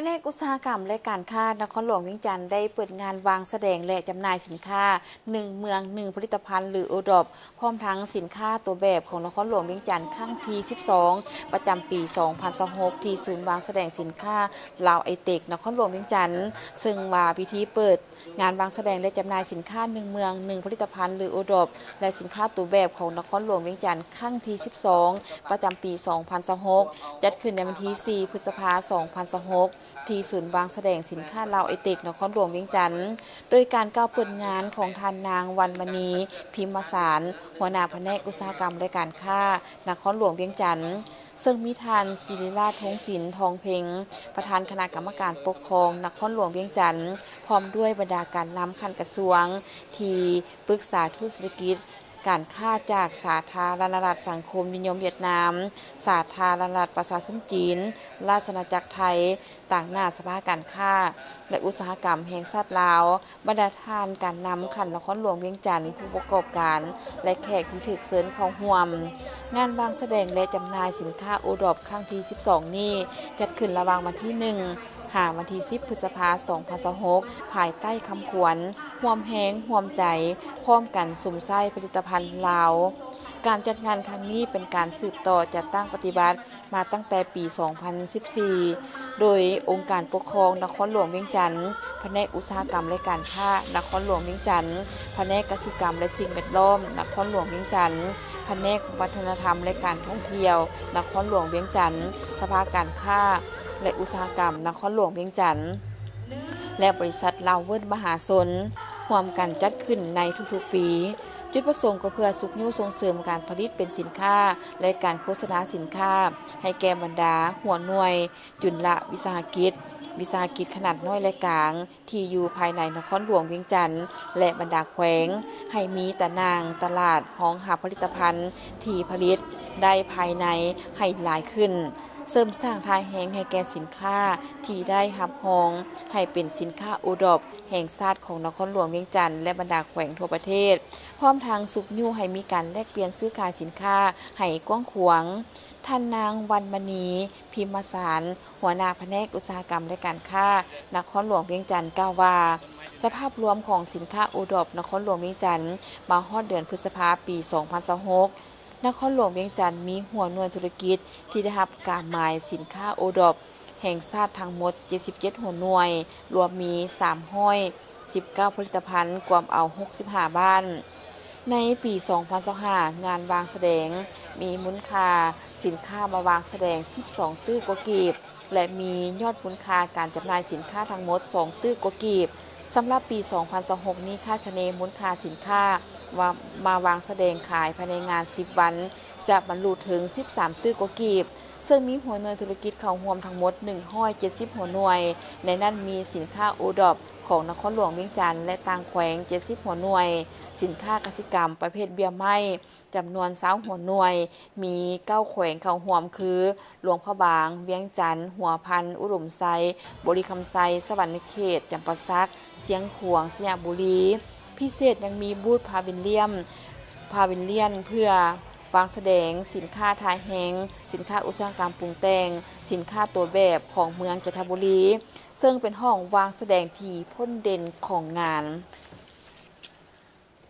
ພະແນກອຸດສາຫະກຳ ແລະ ການຄ້ານະຄອນຫຼວງວຽງຈັນ ໄດ້ເປີດງານວາງສະແດງ ແລະ ຈຳໜ່າຍສິນຄ້າ ໜຶ່ງເມືອງ ໜຶ່ງຜະລິດຕະພັນ ຫຼື ໂອດອບ ພ້ອມທັງສິນຄ້າຕົວແບບຂອງນະຄອນຫຼວງວຽງຈັນ ຄັ້ງທີສິບສອງ ປະຈຳປີສອງພັນຊາວຫົກ ທີ່ສູນວາງສະແດງສິນຄ້າລາວໄອເຕັກ ນະຄອນຫຼວງວຽງຈັນ ເຊິ່ງວ່າພິທີເປີດງານວາງສະແດງ ແລະ ຈຳໜ່າຍສິນຄ້າ ໜຶ່ງເມືອງ ໜຶ່ງຜະລິດຕະພັນ ຫຼື ໂອດອບ ແລະ ສິນຄ້າຕົວແບບຂອງນະຄອນຫຼວງວຽງຈັນ ຄັ້ງທີສິບສອງ ປະຈຳປີສອງພັນຊາວຫົກ ຈັດຂຶ້ນໃນວັນທີສີ່ ພຶດສະພາ ສອງພັນຊາວຫົກ ທີ່ສູນວາງສະແດງສິນຄ້າລາວໄອເຕັກ ນະຄອນຫຼວງວຽງຈັນ ໂດຍການກ່າວເປີດງານຂອງທ່ານນາງ ວັນມະນີ ພິມມະສານ ຫົວໜ້າພະແນກອຸດສາຫະກຳ ແລະ ການຄ້າ ນະຄອນຫຼວງວຽງຈັນ ເຊິ່ງມີທ່ານ ສິລິລາດ ທອງສິນ ທອງເພັງ ປະທານຄະນະກຳມະການປົກຄອງນະຄອນຫຼວງວຽງຈັນ ພ້ອມດ້ວຍບັນດາການນຳຂັ້ນກະຊວງ ທີ່ປຶກສາທຸດເສດຖະກິດ ການຄ້າຈາກສາທາລະນະລັດສັງຄົມນິຍົມຫວຽດນາມ, ສາທາລະນະລັດປະຊາຊົນຈີນ, ລາຊະອານາຈັກໄທ, ຕາງໜ້າສະພາການຄ້າ ແລະ ອຸດສາຫະກຳແຫ່ງຊາດລາວ, ບັນດາທ່ານການນຳຂັ້ນນະຄອນຫຼວງວຽງຈັນ, ຜູ້ປະກອບການ ແລະ ແຂກທີ່ຖືກເຊີນເຂົ້າຮ່ວມ. ງານວາງສະແດງ ແລະ ຈຳໜ່າຍສິນຄ້າໂອດອບຄັ້ງທີສິບສອງນີ້ ຈັດຂຶ້ນລະຫວ່າງວັນທີໜຶ່ງ ຫາວັນທີສິບ ພຶດສະພາ ສອງພັນຊາວຫົກ ພາຍໃຕ້ຄຳຂວັນ ຮ່ວມແຮງຮ່ວມໃຈ ພ້ອມກັນຊຸມໃຊ້ຜະລິດຕະພັນລາວ. ການຈັດງານຄັ້ງນີ້ເປັນການສືບຕໍ່ຈັດຕັ້ງປະຕິບັດມາຕັ້ງແຕ່ປີສອງພັນສິບສີ່ ໂດຍອົງການປົກຄອງນະຄອນຫຼວງວຽງຈັນ, ພະແນກອຸດສາຫະກຳ ແລະ ການຄ້ານະຄອນຫຼວງວຽງຈັນ, ພະແນກກະສິກຳ ແລະ ສິ່ງແວດລ້ອມນະຄອນຫຼວງວຽງຈັນ, ພະແນກວັດທະນະທຳ ແລະ ການທ່ອງທ່ຽວນະຄອນຫຼວງວຽງຈັນ, ສະພາການຄ້າ ແລະ ອຸດສາຫະກຳນະຄອນຫຼວງວຽງຈັນ ແລະ ບໍລິສັດລາວເວີນມະຫາຊົນ ຮ່ວມກັນຈັດຂຶ້ນໃນທຸກໆປີ. ຈຸດປະສົງກໍເພື່ອຊຸກຍູ້ສົ່ງເສີມການຜະລິດເປັນສິນຄ້າ ແລະ ການໂຄສະນາສິນຄ້າ ໃຫ້ແກ່ບັນດາຫົວໜ່ວຍຈຸນລະວິສາຫະກິດ, ວິສາຫະກິດຂະໜາດນ້ອຍ ແລະ ກາງ ທີ່ຢູ່ພາຍໃນນະຄອນຫຼວງວຽງຈັນ ແລະ ບັນດາແຂວງ ໃຫ້ມີຕາໜ່າງຕະຫຼາດຮອງຮັບຜະລິດຕະພັນທີ່ຜະລິດໄດ້ພາຍໃນໃຫ້ຫຼາຍຂຶ້ນ, ເສີມສ້າງທ່າແຮງໃຫ້ແກ່ສິນຄ້າທີ່ໄດ້ຮັບຮອງໃຫ້ເປັນສິນຄ້າໂອດອບແຫ່ງຊາດຂອງນະຄອນຫຼວງວຽງຈັນ ແລະ ບັນດາແຂວງທົ່ວປະເທດ, ພ້ອມທັງຊຸກຍູ້ໃຫ້ມີການແລກປ່ຽນຊື້ຂາຍສິນຄ້າໃຫ້ກວ້າງຂວາງ. ທ່ານນາງ ວັນມະນີ ພິມມະສານ ຫົວໜ້າພະແນກອຸດສາຫະກຳ ແລະ ການຄ້ານະຄອນຫຼວງວຽງຈັນ ກ່າວວ່າ ສະພາບລວມຂອງສິນຄ້າໂອດອບນະຄອນຫຼວງວຽງຈັນ ມາຮອດເດືອນພຶດສະພາ ປີສອງພັນຊາວຫົກ ນະຄອນຫຼວງວຽງຈັນມີຫົວໜ່ວຍທຸລະກິດທີ່ໄດ້ຮັບກາໝາຍສິນຄ້າໂອດອບແຫ່ງຊາດທັງໝົດເຈັດສິບເຈັດຫົວໜ່ວຍ, ລວມມີສາມຮ້ອຍສິບເກົ້າຜະລິດຕະພັນ, ກວມເອົາຫົກສິບຫ້າບ້ານ. ໃນປີສອງພັນຊາວຫ້າ ງານວາງສະແດງມີມູນຄ່າສິນຄ້າມາວາງສະແດງສິບສອງຕື້ກວ່າກີບ ແລະ ມີຍອດມູນຄ່າການຈຳໜ່າຍສິນຄ້າທັງໝົດສອງຕື້ກວ່າກີບ. ສຳລັບປີສອງພັນຊາວຫົກນີ້ ຄາດຄະເນມູນຄ່າສິນຄ້າວ່າມາວາງສະແດງຂາຍພາຍໃນງານສິບວັນ ຈະບັນລຸເຖິງສິບສາມຕື້ກວ່າກີບ, ເຊິ່ງມີຫົວໜ່ວຍທຸລະກິດເຂົ້າຮ່ວມທັງໝົດໜຶ່ງຮ້ອຍເຈັດສິບຫົວໜ່ວຍ, ໃນນັ້ນມີສິນຄ້າໂອດອບຂອງນະຄອນຫຼວງວຽງຈັນ ແລະ ຕ່າງແຂວງເຈັດສິບຫົວໜ່ວຍ, ສິນຄ້າກະສິກຳປະເພດເບ້ຍໄມ້ ຈຳນວນຊາວຫົວໜ່ວຍ, ມີເກົ້າແຂວງເຂົ້າຮ່ວມຄື ຫຼວງພະບາງ, ວຽງຈັນ, ຫົວພັນ, ອຸດົມໄຊ, ບໍລິຄຳໄຊ, ສະຫວັນນະເຂດ, ຈຳປາສັກ, ຊຽງຂວາງ, ໄຊຍະບູລີ. ພິເສດຍັງມີບູດພາວິລຽນ, ພາວິລຽນ ເພື່ອວາງສະແດງສິນຄ້າທ່າແຮງ, ສິນຄ້າອຸດສາຫະກຳປຸງແຕ່ງ, ສິນຄ້າຕົວແບບຂອງເມືອງຈັນທະບູລີ, ເຊິ່ງເປັນຫ້ອງວາງສະແດງທີ່ພົ້ນເດັ່ນຂອງງານ.